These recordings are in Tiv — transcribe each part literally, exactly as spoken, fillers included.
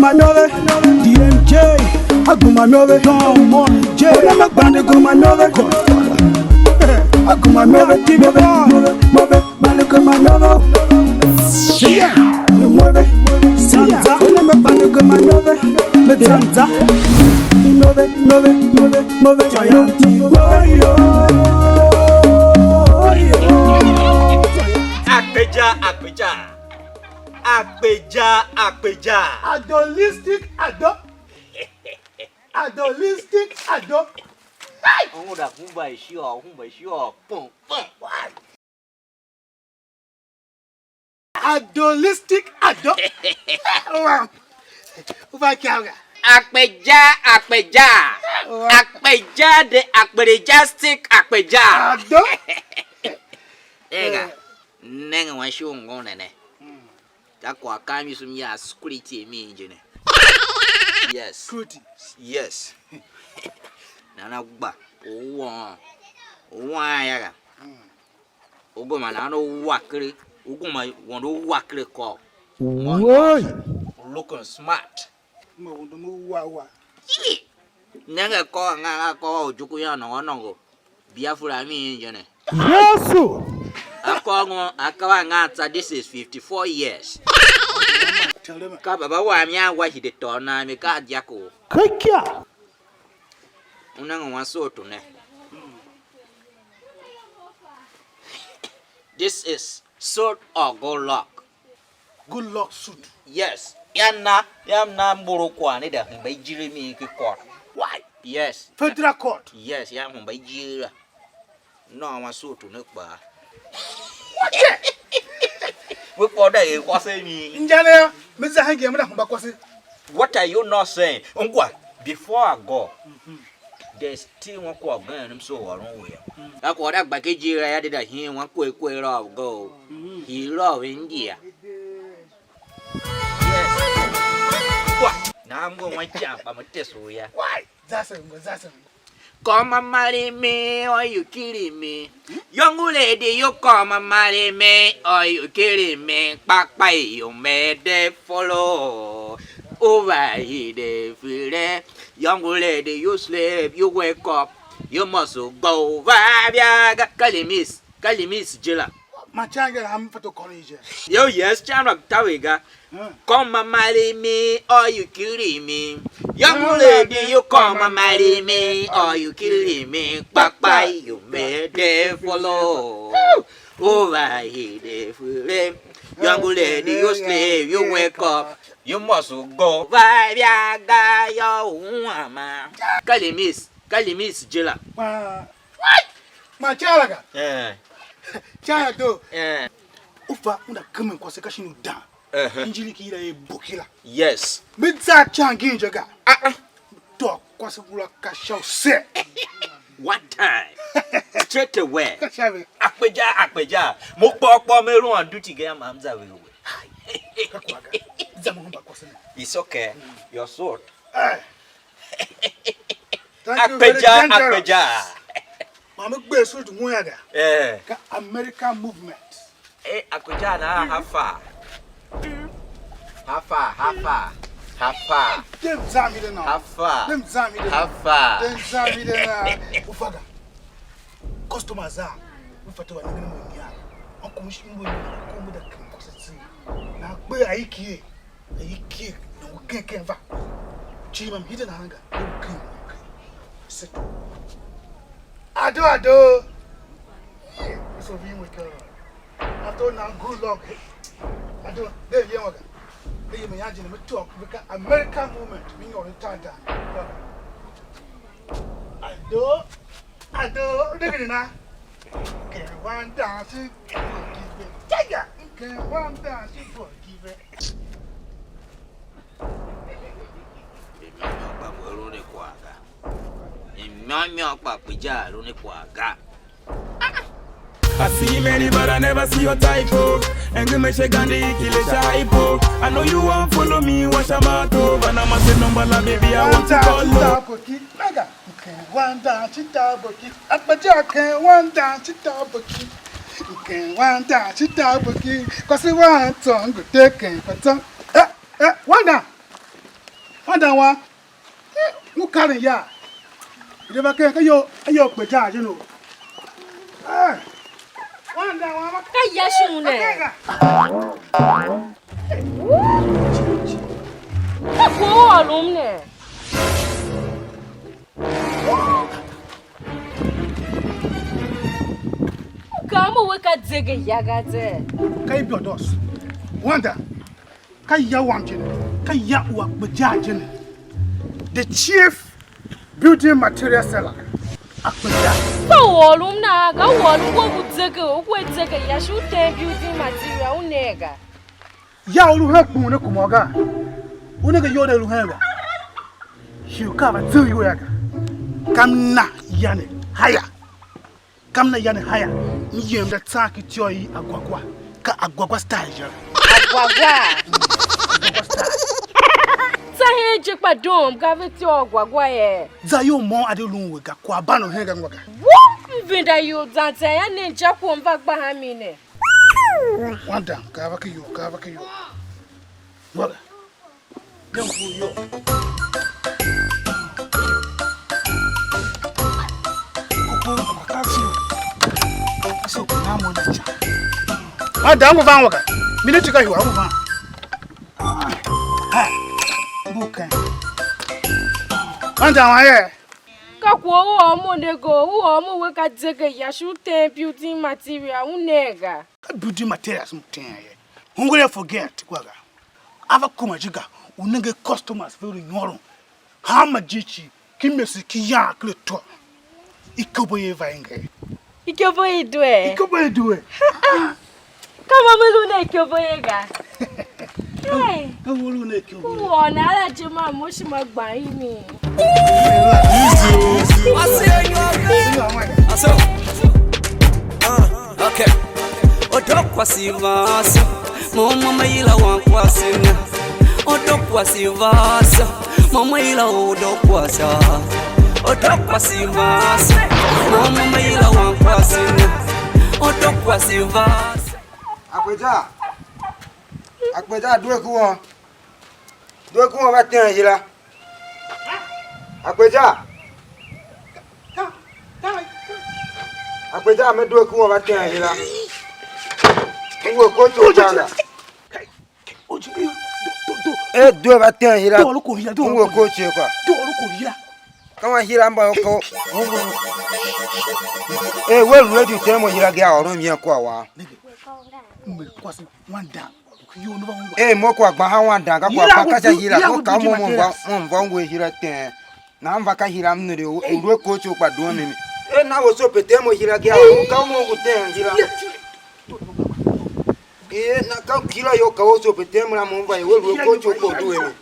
Manove, D M J, Agumamove, Don Moore, J, Olama Bande Gumamove, Godfather. Agumamove, Tibe, Move, Move, Bande Gumamove. Siya, Move, Siya, Olama Bande Gumamove, Metanza. Move, Move, Move, Move, Giant, Move, yo, yo. Akpeja, akpeja. Akpeja, akpeja. Adolistic ado. Adolistic ado. Hey! Ungunda humba ishio, humba ishio. Pum, pum. Why? Adolistic ado. Wow. Ufa kiaga. Akpeja, akpeja. Wow. Akpeja de akpeja stick akpeja. Ado. Ega, nenge wan shi u ngun ne ne. Ka kwagh kam yusum ya security mi je ne. Yes. Security. Yes. Nana gba. U wan. U wan ya ga. U goma nana u wakere. U goma wanda u wakere kô. Woi. Looking smart. Ma wanda mu wa wa. Nenge kô nga nga kô u juku ya nongo nongo. Biafra mi injene. Yesu. Akôngo akava ngan tsa, this is fifty-four years. Ka baba wam ya wa hide tôô na mi ka diako. Kaka. Una ngan wan so to ne. This is sort of go luck. Good luck suit. Yes. Ya na, ya na mboro kwagh ne da hemba ijir mi ki court. Why? Yes. Federal court. Yes, ya hemba ijir la. No, ma suit ne kpa. What? We kpa da e kwase mi. Njane ya, me za hange me da hemba kwase. What are you not saying? Ungwa, before I go, there's still one kwagh gen m so waron we. Ka kwagh da gba ke ijir la ya de da hin wan kwe kwe la go. He love India. Yes. Kwa, na mgo wan cham pa mo tesu ya. Why? Zasem go zasem. Come and marry me or you kill me. Young lady, you come and marry me or you kill me. Kpakpa, you made the follow. Over here the free. Young lady, you sleep, you wake up. You must go. Vibe, yeah, Kalimis. Kalimis, jila. Machange la am foto college. Yo, yes, chama tawiga. Come and marry me or you kill me. Young lady, you come and marry me or you kill me. Kpakpa, you made the follow. Over here the free. Young lady, you sleep, you wake up. You must go. Vibe, yeah, guy, yo, woman. Kalimis, Kalimis, jila. Machala ga. Eh. Chala do. Eh. Ufa unda kemen kwase ka shin u dan. Eh. Injili ki ira e bokila. Yes. Me za changi nje ga. Ah ah. To kwase bula ka sha u se. What time? Straight away. Ka sha ve. Akpeja, akpeja. Mo kpɔ kpɔ me lu on duty ga ma m za ve we. Ka kwa ga. Za mo mba kwase na. It's okay. Your sort. Eh. Thank you, very Akpeja, dangerous. Akpeja. Ma me gbe suit ngun ya ga. Eh. Ka American movement. Eh, Akpeja na how far? How far? How far? How far? Dem zam ide na. How far? Dem zam ide na. How far? Dem zam ide na. Ufaga. Customers are. We fata wa ningene mo nya. An kuma shi mo nya. Kuma da kin kusa tsi. Na gbe aiki. Ayi kie nongo ken ken va. Cii mam hide nahan ga. Nongo ken nongo ken. Settle. Ado, Ado. Yeah, so we we go. After now, good luck. Ado, de ye waga. De ye me ya jini me talk because American movement me nyori tanda. Ado, Ado, de gina. Can one dance, forgive it. Tiger, can one dance, forgive it. Imyômyô kpa mo lu ne kwagh ga. Imyômyô kpa Akpeja lu ne kwagh ga. I see many, but I never see your type, oh. And give me shake and the kill a type, oh. I know you won't follow me, watch a matter, oh. But I'm a say number la, baby, I want to call, oh. Mega. Mkengwanda chitaboki, Akpeja kengwanda chitaboki, mkengwanda chitaboki, kwasi wa tongo te ken pato. Eh, eh, wanda. Andan wa, eh, ngu karen ya. Ide va ken, ka yo, ka yo kpe ja je no. Eh, andan wa, ma Ka ya shon ne. Ka ko ôron ne. U kaa mo we ka zegeya ga ze. Ka i biodos. Wanda, ka ya wam je ne, ka ya u a kpe ja je ne. The chief building material seller, a kpe ja. Ka u ôron nagh ga, u ôron we ngu zege, u we zegeya, shi u tem building material, u ne ga. Ya u lu hen kpughun ne kuma ga, u nenge iyol ne lu hen ga, shi u ka va zem iwer ga. Kam na ya ne haya. Kam na ya ne haya, m yem da tsan ki ityô i agwagwa, ka agwagwa style je la. Agwagwa. Agwagwa style. Tsa hen je kpa doom ga ve ityô agwagwa ye. Za yo mo a de lun we ga, kwagh ban u hen ga ngwa ga. Wo, m venda iyol zan zan ya nen je kwagh m va gba a mi ne. Wanda, ka va ki yo, ka va ki yo. Ngwa ga. Dem ku yo. Kuku, kuku, aso, kuna mo na cha. Ah, da ngu van waga. Minute ka hiwa ngu van. Ah, buka. Anda wa ye. Ka kwagh u ôr mo ne go, u ôr mo we ka zegeya, shi u tem building material, u ne ga. Ka building materials m ten ye. Hungry forget, kwa ga. A va kuma je ga, u nenge customers ve lu nyôron. Hanma je cii, ki mese ki yan ken atô. Ikobo ye va enge. Ikobo i due. Ikobo i due. Ka ma me lu ne ikobo ye ga. Hey. Ka wo lu ne ikobo. Ku ye. Wo na la je ma mo shi ma gban i mi. Easy, easy. I say you are ready. I say, uh, okay. Odo kwasi vasa, mama mayila wan kwasi na. Odo kwasi vasa, mama ila odo kwasa. Odo kwasi vasa, mama mayila wan kwasi na. Odo kwasi vasa. Akpeja. Akpeja, due ku won. Due ku won va ten hira. Akpeja. Akpeja, me due ku won va ten hira. Ngu we ko cho kanga. E due va ten hira. Ngu we ko che kwa. Ka wa hira mba ko. E we ready tem hira ga ôron yen kwa wa. Eh, mo kwa gba ha wan danga kwa gba ka sha hira, mo ka mo mo mva mo mva ngwe hira ten. Na mva ka hira mnere u lu ko cho kpa duan mimi. Eh, na wo so pe tem mo hira ga, u ka mo ngu ten hira. Eh, na ka hira yo ka wo so pe tem la mo mva ye, we lu ko cho kpa duan mimi.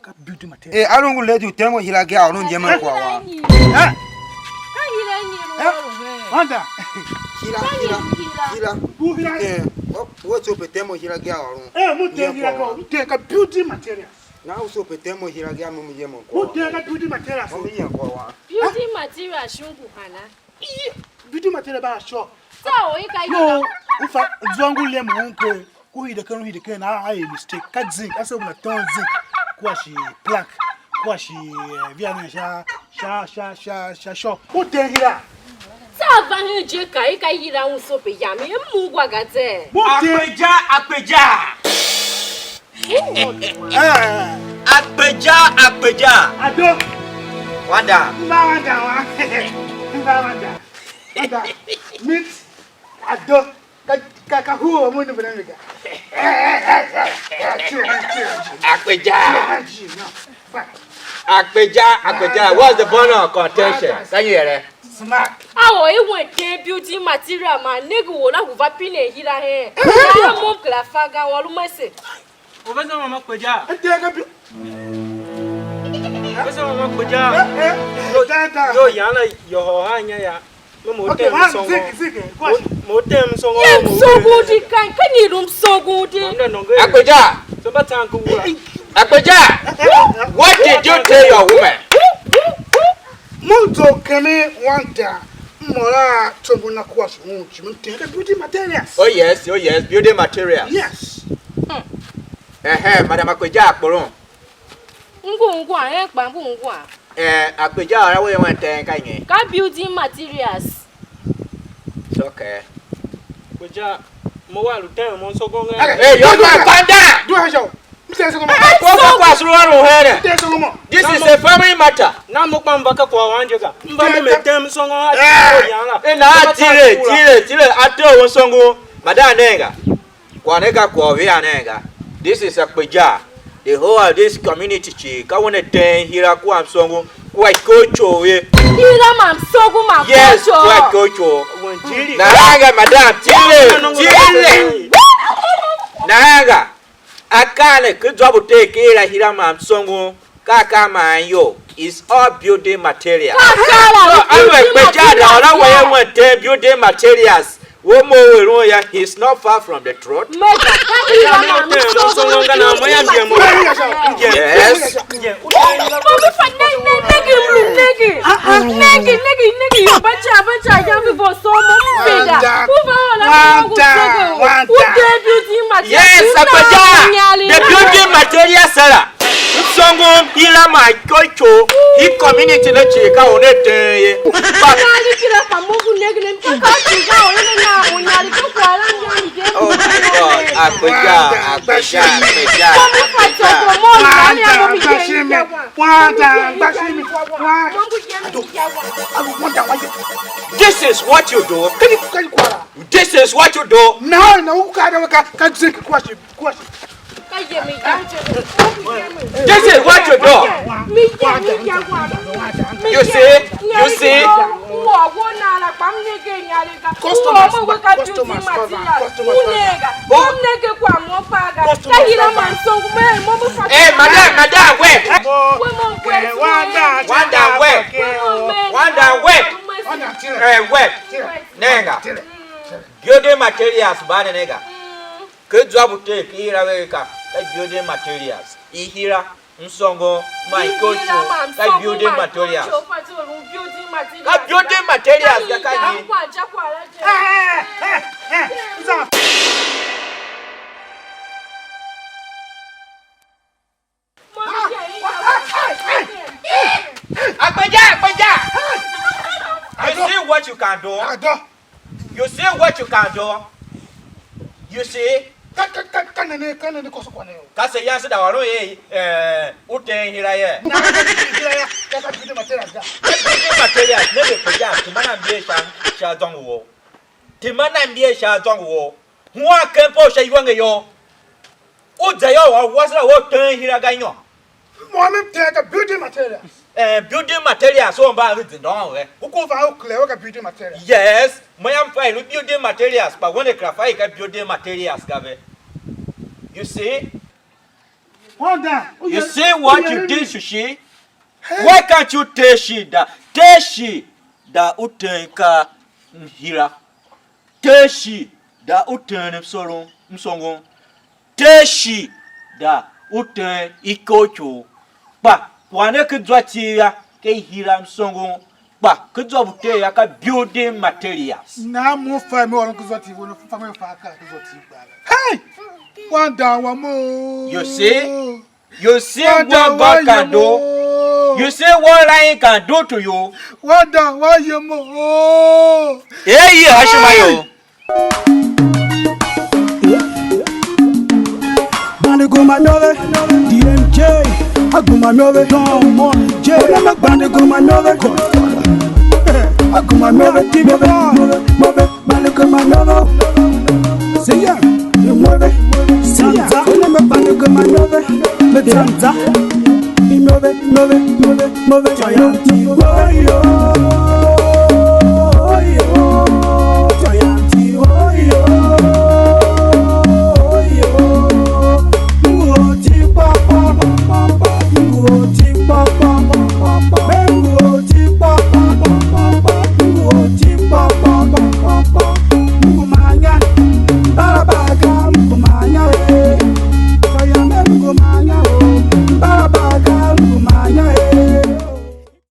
Ka beauty material. Eh, a lu ngu lady u tem mo hira ga, ôron je ma kwa wa. Eh? Ka hira nyi lu ôron he? Anda. Hira, hira, hira. U hira. Eh, wo, wo so pe tem mo hira ga ôron. Eh, mo te hira ga, mo te ka beauty material. Na wo so pe tem mo hira ga mo mo je mo kwa. Mo te ka beauty material. Mo mo je kwa wa. Beauty material shungu hana. Iye, beauty material ba sure. Sa o i ka hira. No, u fa zwa ngu lem un ke. Ku hide ken, u hide ken, a, a er mistake. Ka zinc, ase una ton zinc. Kua shi plaque, kua shi, eh, via nen sha, sha, sha, sha, sha shop. U te hira. Sa va hen je ka i ka hira un sope yam, e mu gwa ga ze. U te. Akpeja, akpeja. Eh. Akpeja, akpeja. Ado. Wanda. Mba wanda wa. Mba wanda. Wanda. Meet Ado. Ka, ka, ka who are we never gonna get? Akpeja. Akpeja, Akpeja, what's the bone of contention? Can you hear it? Smart. Awo, i wen ken building material man nigga wo la hu va pine hira hen. Ya mo kla fa ga wa lu mese. Professor Mama Kpeja. Ete ka bi. Professor Mama Kpeja. Eh, eh. Yo, ta, ta. Yo, yana yo ho ha nya ya. Me mo Okay, tem man, song. Ziki, ziki, kwashi. Mo tem song. Ye mo song di kan, kan you room song di. Akpeja. So ba tan ku wura. Akpeja. What did you tell your woman? Mo to kene one time. Mo la to mo na kwashi mo chi mo tem ka building materials. Oh yes, oh yes, building materials. Yes. Eh, eh, Madam Akpeja Akporon. Ngu ungwan, en kpa ngu ungwan. Eh, Akpeja, ôr a we wan teng ka nyi? Ka building materials. It's okay. Akpeja, mo wa lu teren mo nsôngo nga. Hey, young man, calm down. Do her show. Mse sôngo mo. Ko ko kwa suru wa lu here. Mse sôngo mo. This is a family matter. Na mo kpa mba ka kwa wanje ga. Mba mo me tem sôngo a. Eh, na tire, tire, tire, a te u nsôngo. Madam nenga. Kwagh ne ka kwagh u vea nen ga. This is Akpeja. The whole of this community cii, ka una teen Hira kua Msongo kua ikoco ye. Hira man Msongo man Yes, Kocho. Kua ikoco. Nahan ga, madam, tile, tile. Nahan ga, akaa ne ke zwa bu te ke Hira, Hira man Msongo. Ka ka man yo, is all building material. Ka ka la, so, alu building Akpeja da, materials, ora wa ye yeah. Wan ten building materials. Wo mo we ron ya, he's not far from the truth. Mega, ka Hira man Msongo. Msongo nga na mo ya mbia mo. Yes. Mo bi fa negi, negi, negi, negi, negi, negi, yo bacha, bacha, ya mi vo so mo, mo bi da. Wanda, Uva ola mo, wanda, wanda. U te building materials. Yes, Akpeja. The building material seller. Msongo Hira man Kocho, i community ne cii ka u ne teen ye. But Oh my God, Akpeja, Akpeja, Akpeja, Akpeja. This is what you do. This is what you do. No, no, u ka drink question. Question. This is what you do. You see? You see? Customers, customers, customers. Hey, madam, madam, wait. Wanda, wait. Wanda, wait. Eh, wait. Nenga. Building materials ba ne nega. Ke zwa bu te ke Hira ve ka, ka building materials. I Hira, Msongo, man Kocho, ka building materials. Ka building materials ka ka ye. Akpeja, Akpeja. You see what you can do? You see what you can do? You see? Ka, ka, ka, ka nene, ka nene koso kwa ne yo. Ka se yan se da waron ye, eh, u ten Hira ye. Na ka ki Hira ya, ka ka building materials ga. Building materials, ne be peja, tima na mbie sha, sha zong wo. Tima na mbie sha zong wo. Huan kempo sha iwenge yo. U za yô, wa wase la wo ten Hira ga nyô. Mo a mi mtee ka building materials. Eh, building materials, so mba a ve zendon we. U ku fa u clear we ka building materials. Yes, mo yam fa i lu building materials, kpa wene kera fa i ka building materials ga ve. You see? Hold on. You see what you did, Shishi? Hey. Why can't you tell she that? Tell she that u ten ka Hira. Tee shi da u teen msoron, msongon. Tee shi da u teen ikoco. Kpa kwagh ne ke zwa tiv yô, ke i hira msongon. Kpa ke zwa bu tee yô, ka building materials. Nahan mo fa me ôron ke zwa tiv, mo fa me fa ka ke zwa tiv kpaa. Hey! Wan dan wa mo. You see? You see what God can do? You see what lying can do to you? Wan dan wa ye mo. Hey, ye hashima yo. Bani guma nove, D M J. Aguma nove, Don Mon J. Bani guma nove, aguma nove, move, move, move. Bani guma nove. Say yeah, you move it. Say yeah, bani guma nove. Me tanta. You move it, move it, move it, move it. Giant, oh, yo.